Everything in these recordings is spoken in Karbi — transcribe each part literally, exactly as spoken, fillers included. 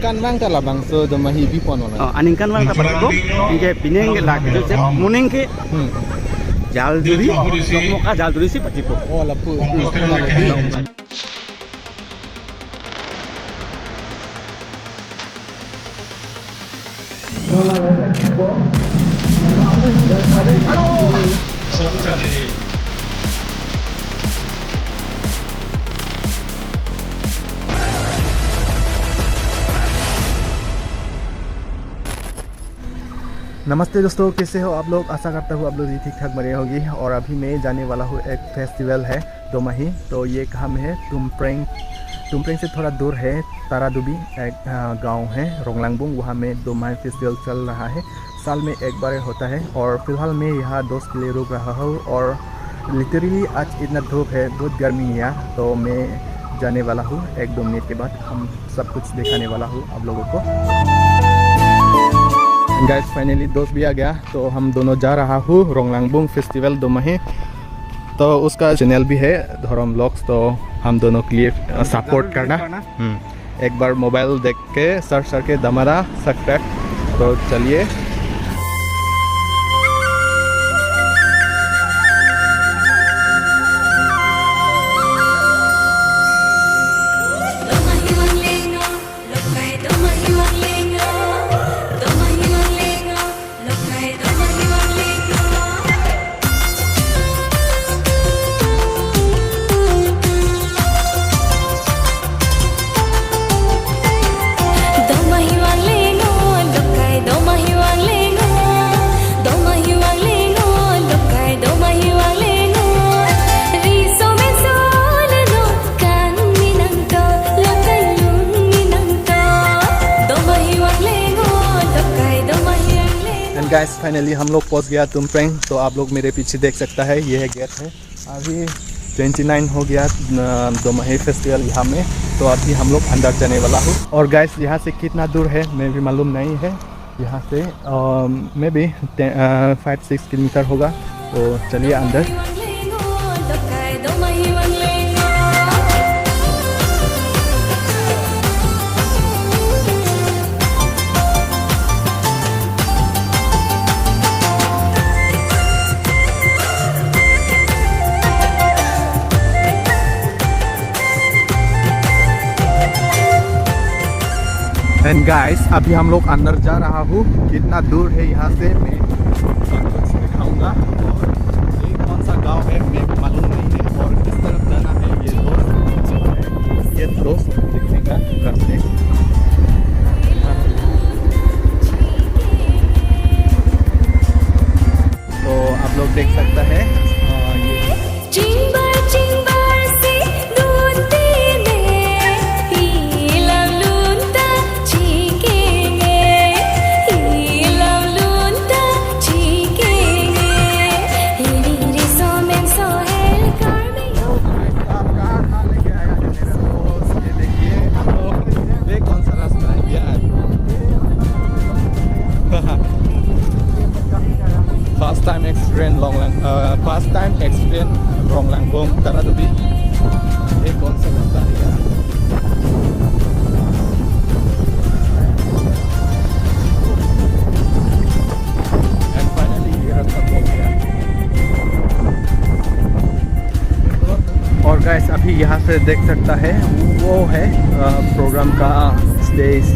Kan bang ta labangso Domahi bipon wala. Oh, aningkan bang ta papo. Anke pining ke lak itu cek muning ke Hmm. Jaljuri, Dokmoka Jaljuri si pachipo. Oh, lapu. Hmm. नमस्ते दोस्तों, कैसे हो आप लोग? आशा करता हूँ आप लोग भी ठीक ठाक बढ़िया होगी। और अभी मैं जाने वाला हूँ एक फेस्टिवल है दोमाही। तो ये कहाँ में है? तुमप्रेंग। तुमप्रेंग से थोड़ा दूर है ताराडुबी, एक, अ, गांव है रोंगलांगबुंग, वहाँ में दोमाही फेस्टिवल चल रहा है। साल में एक बार होता है। और फिलहाल मैं यहाँ दोस्त के लिए रुक रहा हूँ। और लिटरली आज इतना धूप है, बहुत गर्मी है यहाँ। तो मैं जाने वाला हूँ, एक दो मिनट के बाद हम सब कुछ दिखाने वाला हूँ आप लोगों को। गाइस, फाइनली दोस्त भी आ गया, तो हम दोनों जा रहा हूँ रोंगलांगबुंग फेस्टिवल दोमाही। तो उसका चैनल भी है धर्म व्लॉग्स, तो हम दोनों के लिए सपोर्ट करना। हम्म, एक बार मोबाइल देख के सर्च करके दमारा सब्सक्राइब। तो चलिए। And guys, finally हम लोग पहुंच गया तुमप्रेंग। तो आप लोग मेरे पीछे देख सकता है, ये है गेट है। अभी ट्वेंटी नाइन हो गया, अ, दोमाही फेस्टिवल यहाँ में। तो अभी हम लोग अंदर जाने वाला हूँ। और गाइस, यहाँ से कितना दूर है मैं भी मालूम नहीं है। यहाँ से, अ, maybe फाइव सिक्स किलोमीटर होगा। तो चलिए अंदर। And guys, अभी हम लोग अंदर जा रहा हूँ। कितना दूर है यहाँ से मैं आप कुछ दिखाऊंगा। और ये कौन सा गांव है मैं भी मालूम नहीं है, और किस तरफ जाना है ये दोस्त, ये दोस्त दिखने का रास्ते। तो आप लोग देख सकता है, अ, ये Chingbar chingbar si dun tine, ilam lunta chikenge, ilam lunta chikenge, iri ri somen sohel karmi. ये देखिए, ये कौन सा रास्ता है यार? First time experience Ronglang, uh, first time experience Ronglangpong Taradubi. ये कौन सा रास्ता है यार? And finally ये रास्ता पहुंच गया। और गाइस, अभी यहाँ से देख सकता है, वो है, अ, प्रोग्राम का स्टेज।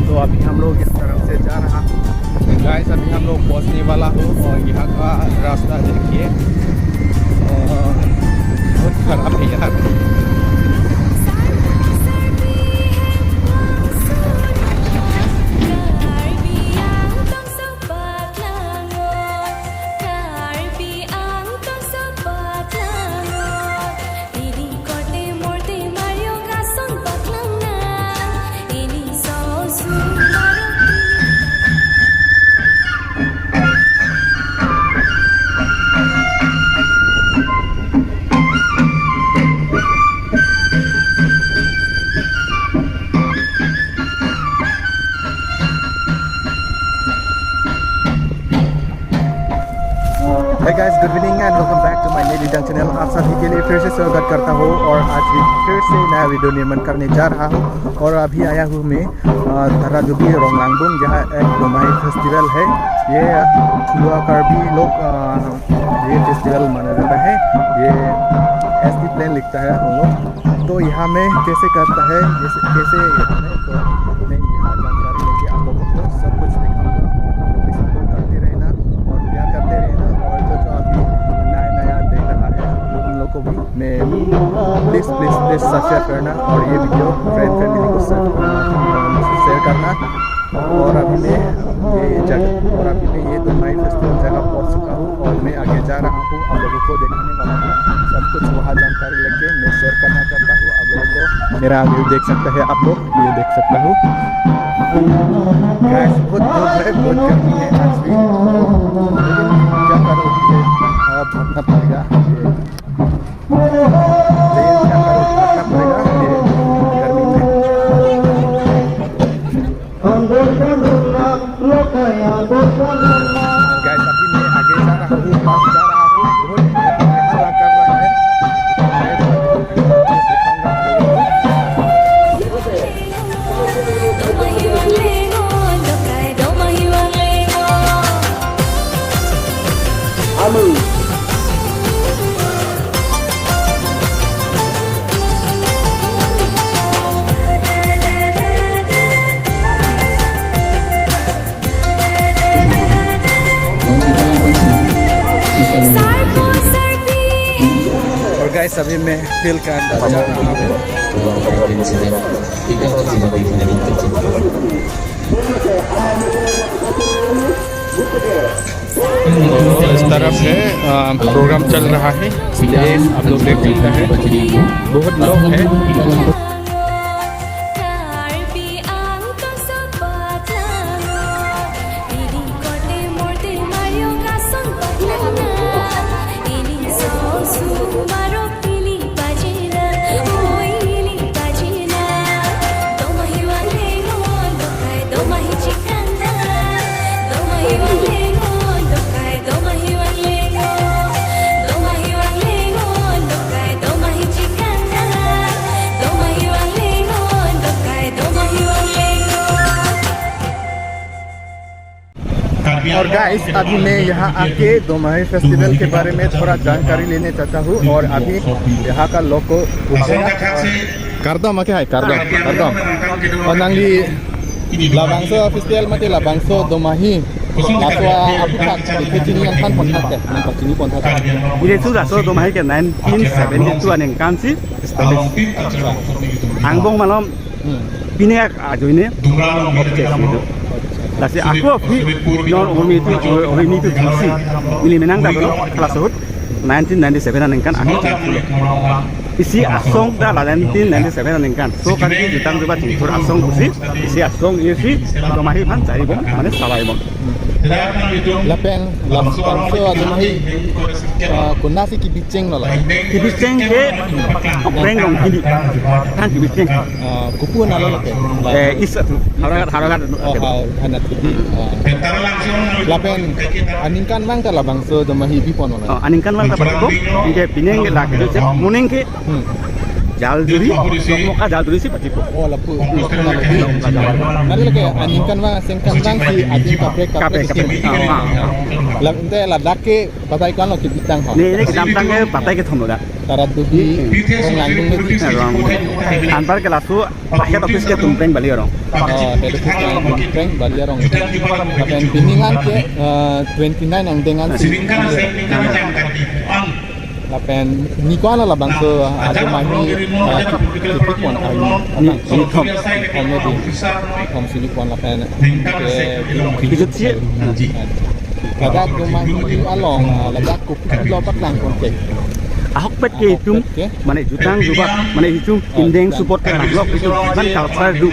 तो अभी हम लोग इस तरफ से जा रहा हूँ। गाइस, अभी हम लोग पहुँचने वाला हो और यहाँ का रास्ता देखिए, अ, बहुत खराब है यार। फिर से नया वीडियो निर्माण करने जा रहा हूँ। और अभी आया हूँ मैं, अ, धारादुबी रोंगलांगबुंग, जहाँ एक दोमाही फेस्टिवल है। ये थलुवा कार्बी लोग, अ, ये फेस्टिवल मनाया जाता है। ये एसटी प्लेन लिखता है हम लोग। तो यहाँ में कैसे करता है, जैसे, कैसे यहाँ में, तो मैं यहाँ जानकारी लेके आप लोगों को सब कुछ दिखाऊंगा। तो इसी को करते रहना और प्यार करते रहना। और जो, जो अभी नया नया देख रहा है, उन लोग को भी मैं, प्लीज, प्लीज, प्लीज सब्सक्राइब करना और ये वीडियो फ्रेंड फैमिली को शेयर करना, शेयर करना। और अभी मैं ये जगह, और अभी मैं ये दोमाही फेस्टिवल जगह पहुंच चुका हूँ और मैं आगे जा रहा हूँ, आप लोगों को दिखाने वाला हूँ सब कुछ। वहाँ जानकारी लेके मैं शेयर करना चाहता हूँ आप लोगों को। मेरा व्यू देख सकते हैं आप लोग, ये देख सकता हूँ। गाइस, बहुत धूप है, बहुत गर्मी है आज भी। क्या करो, ये, आ, भागना पड़ेगा। ये, ये क्या करो, भागना पड़ेगा, ये गर्मी में। गाइस, अभी मैं आगे जा रहा हूँ, पास जा रहा हूँ, बहुत यहाँ लगा हुआ है। और गाइस, अभी मैं फील्ड का अंदर जा रहा हूँ। तो इस तरफ है, अ, प्रोग्राम चल रहा है, स्टेज आप लोग देख सकते हैं, बहुत लोग हैं। और गाइस, अभी मैं यहाँ आके दोमाही फेस्टिवल के बारे में थोड़ा जानकारी लेने चाहता हूँ। और अभी यहाँ का लोग को पूछेगा। Kardom, ake hai, kardom, kardom. O nangli labangso festival mate labangso domahi laso aphuthak kechini an thanpon thakte, nangpachiniponthakte. Ilitum laso domahi ke nineteen seventy-two aningkan si establish. Angbong malom, hmm, pine ajoine object itu. Lasi ako aphi non omi itu, omi itu thasi. Ili menang ta dolo, kelas ahut nineteen ninety-seven aningkan ako. Isi asong ta la nineteen ninety-seven aningkan. So kan si jutang juba chingthur asong pusi, isi asong isi domahi aphan charibom, mane sawaibom. Lapen labangso adomahi, ah, konatsi kebicheng lo la? Kebicheng ke opreng dong hini. Kan kebicheng. Ah, kopi alo lapen? Eh, isi atu. Howraghat, Howraghat. Oh, Howraghat. Ah. Lapen aningkanvang ta labangso domahi bipon lo la? Oh, aningkanvang ta bipon. Anke pining ke lake tu cek, moning ke, hmm, jaljuri, dokmoka jaljuri si pachipo. Oh, lapu. Nangli lake aningkanvang, sengkanvang si adim kaprek, kaprek, kaprek, kaprek. Ah, ah. Lapen te ladak ke batai ko-an lo kebitang ho? Ne, ne kedamtang ke batai kethom lo dak. Taratdubi, hmm, Ronglangdung ke di. Rong. Anpar ke laso head office ke Tumpreng Bali Arong. Oh, head office ke Tumpreng Bali Arong. Lapen pining an ke, eh, twenty-nine angdeng an si. Lapen ne ko-an lo labangso adomahi, eh, kepipon, ah, ne, ne kethom. Kethom lo di. Kethom si ne ko-an lapen ke, kejut si. Ladak domahi along, ah, ladak kopi lo patlangpon ke? Ahokpet ke itum, ahokpet ke, mane jutang jubak, mane itum, ah, indeng jutang, support ke naglok itum, man culture do,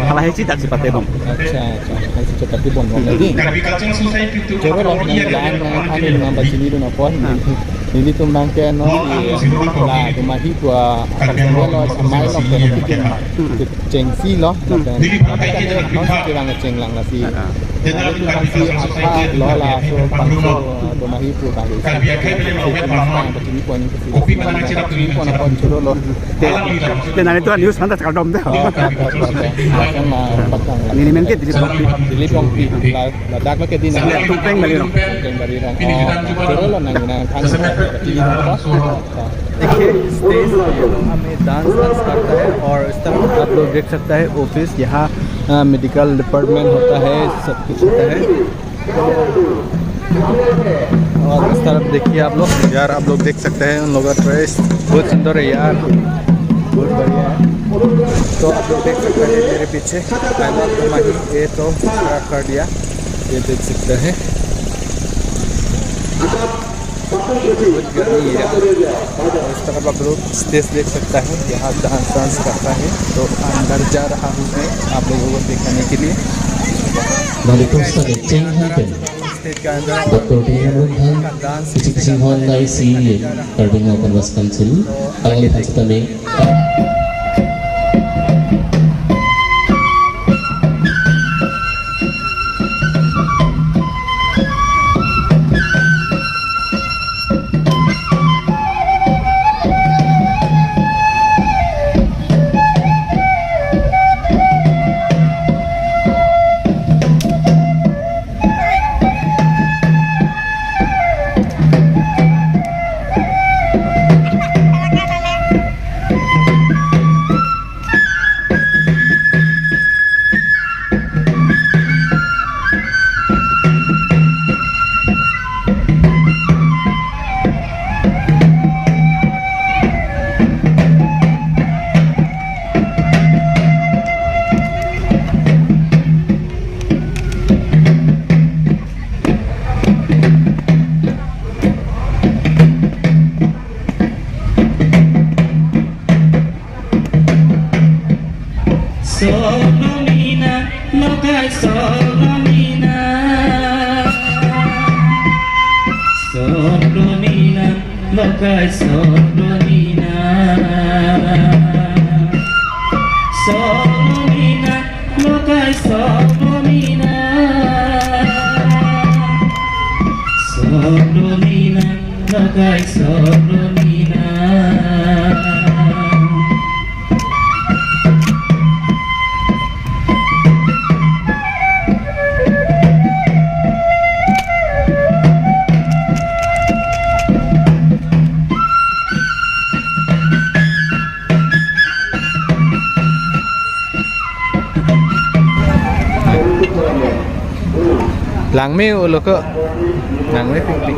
halahei si dak si patebom. Accha, accha, halahei si patebom, bom lagi. Choro lo, nang laan, nang aphan, nang pachini dun apot. Ah. Nelitum abang ke non, la domahi pu akan lo, amei lo, ke, ke, kechengsi lo, hmm, lapen, lapen, non si kevang chenglang lasi. Ah, ah. General Karbi Cultural Society, Karbi Akhei Pangrumo, Karbi Akhei Pangrumo, Kopi Manang Cherap Tuin Cherap. Tenang itu news mantap sekali dom deh. Ini main ke Dilip Wangpi. Dilip Wangpi. Ladak lo ke di nang. Tupeng Bali Rong. Tupeng Bali Rong. Oh, Choro lo nang nang thang. देखिए, स्टेज पे यहाँ में डांस वांस करता है और इस तरफ आप लोग देख सकता है ऑफिस, यहाँ, अ, मेडिकल डिपार्टमेंट होता है, सब कुछ होता है। तो और इस तरफ देखिए आप लोग, यार, आप लोग देख सकते हैं उन लोगों का ड्रेस बहुत सुंदर है यार, बहुत बढ़िया है। तो आप लोग देख सकते हैं मेरे पीछे पहला तो वही ये तो खड़ा कर दिया, ये देख सकते हैं। बहुत गर्मी है। इस तरफ आप लोग स्टेज देख सकता है, यहाँ डांस वांस करता है, तो अंदर जा रहा हूँ मैं आप लोगों को दिखाने के लिए। Mari pusta ni cheng hang pen. Doctor T M Ronghang, Chief Singh Hon Lai C E A, Karbi Anglong Autonomous Council, alangli aphan setame Solomina, lokai Solomina. Solomina, lokai Solomina. Solomina, lokai Solomina. Solomina, lokai Solomina. Langme-o lo ko. Langme pik pik.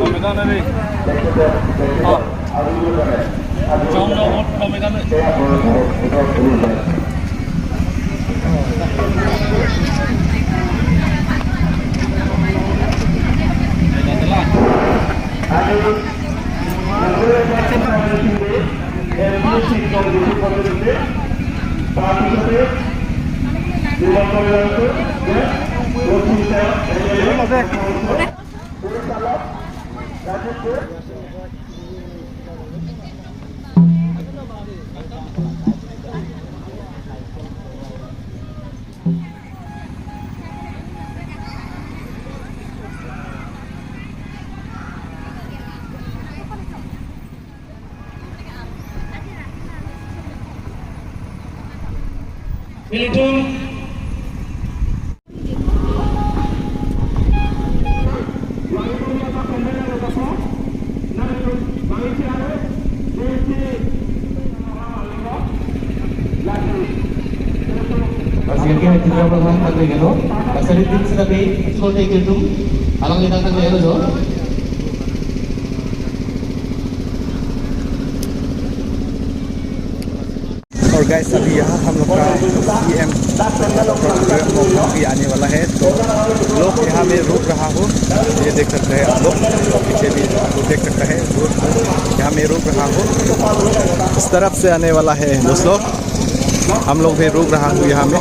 Ilitum. Basi ke kita bermain tadi gitu. Basi di tim sudah di sore gitu. Alang kita tadi ya lo. और गाइस, अभी यहाँ हम लोग का CM programme भी आने वाला है, तो लोग यहाँ में रुक रहा हो, ये देख सकते हैं आप लोग, पीछे भी आपको देख सकता है, रोड यहाँ में रुक रहा हो, इस तरफ से आने वाला है दोस्त लोग। हम लोग भी रुक रहा हूँ यहाँ में।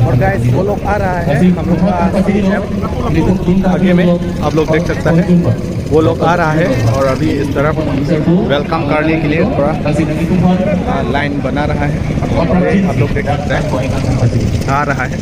और गाइस, वो लोग आ रहा है, हम लोग का सीएम आगे में, आप लोग देख सकता है। वो लोग आ रहा है और अभी इस तरफ वेलकम करने के लिए थोड़ा, आ, लाइन बना रहा है। आप लोग देख सकते हैं, आ रहा है।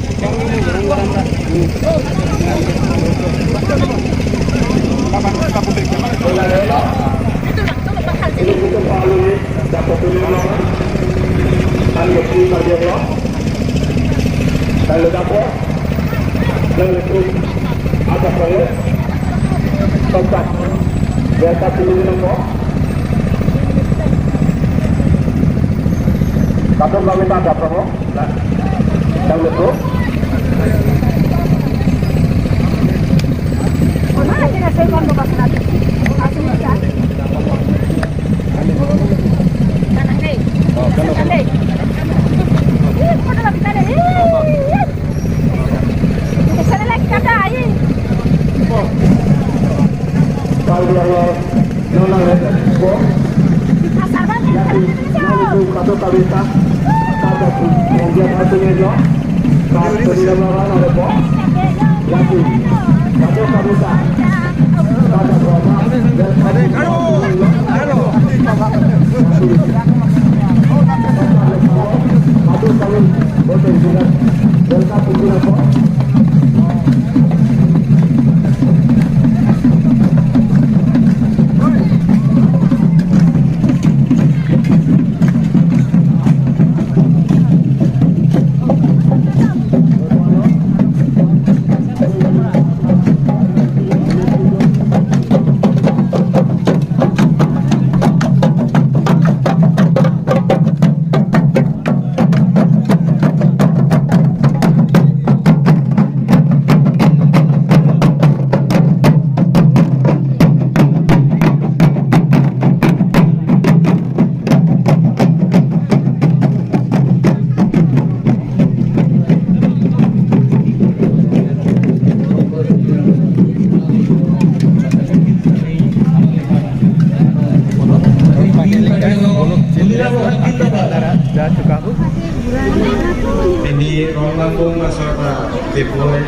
Ini Ronglang Bung asor ta keboi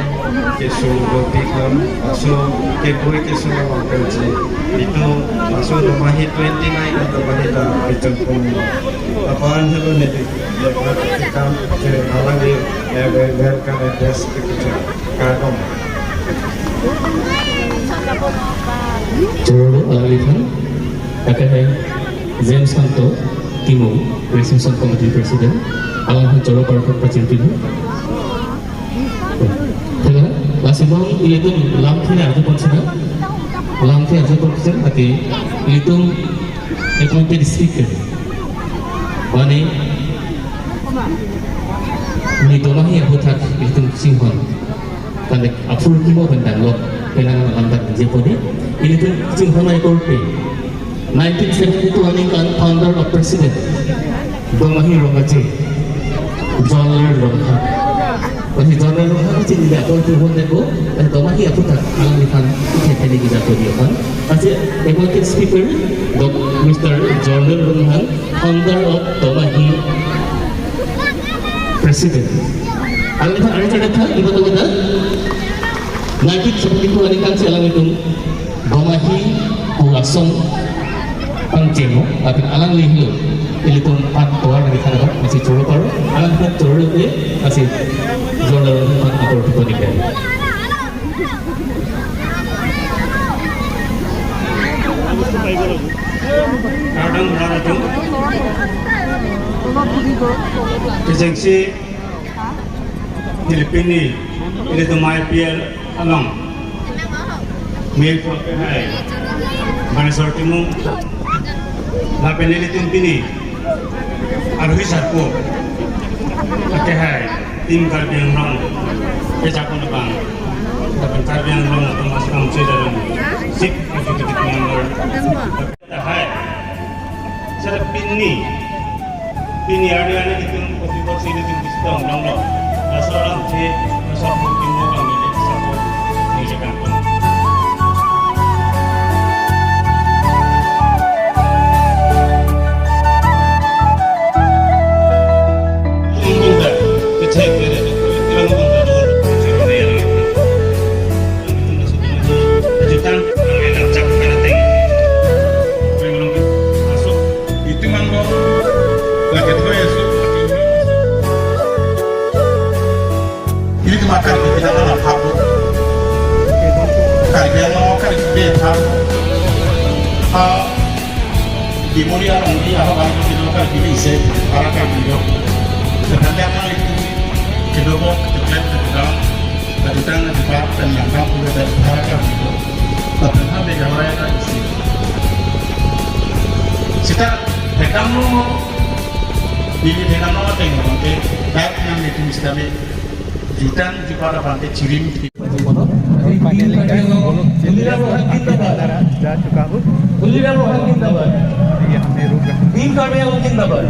keso gopi kon aso keboi keso wangkerji. Itu aso Domahi twenty nine atau bahita kecengkung. Apaan helo nedi? Lepas kita ke malam di, eh, welcome address ke kita. Kardom. Choro alangli aphan, lake hai James Santo Timung, Reception Committee President, alangphan choro parpar pachirpipo. Tela, lasi non ilitum lamthe arjupon sina, lamthe arjupon sina, lake ilitum appointed speaker. Mane, ne Domahi aphuthak ilitum chinghon. Kane aphurkimo pen damlo, penang alam dak je podi. Ilitum chinghon ai korte. Nineteen seventy-two aningkan founder of president Domahi Rong Aje, John Lal Ronghang. Pasi John Lal Ronghang chin dia kol tu hon deko, eh, Domahi aphuthak alangliphan ikhe theli kita podi aphan. Pasi appointed speaker, Dok Mister John Lal Ronghang, founder of Domahi President. Alangphan ari chada tha, iba to kita. Nineteen seventy-two aningkan si alanglitum Domahi pu asong pangchenglo, lapen alangli helo ilitum aphan tovar nangkethan abang, lasi choro paro, alangphan choro ke, lasi John Lal Ronghang aphan ator tupo ningkan. Kardom, kardom. Kejengsi Philippine ni, ilitum I P L along. Main pro ke hai. Baneswar Timung. Lapen ilitum pini. Arhui sarpo. Ake hai. Team Karbi Anglong. Kejapon abang. Lapen Karbi Anglong Autonomous Council dalam. Chief Executive Member. Hai. Sir, pini. Pini arni arni ilitum kopi box ilitum bisitong dong lo. Asal lamthe, asal kopi mo kami di support ni jakan pun. Ilitum dah, kecek beda tu, ilitum dah dulu, ilitum dah yang ilitum dah sudah maju, kejutan, kami nak cap, kami nak Bethak, ha, Dimori along di ahok along di local village se, Bharat Karbi lo. Sepanjang nang itu, kedobok, keklem, kedobok, kedudang, kedobok, dan yang kampung dan Bharat Karbi lo. Tapi ha Meghalaya ka isi. Sita, dekam lo, ini dekam lo, tengok, oke. Baik, yang itu mesti kami jutang, jupa, abang ke chirim. Tuliram Ronghang zindabad. जा चुका हूँ। Tuliram Ronghang zindabad. ये हमने रोक रखा। Team Karbi Anglong zindabad.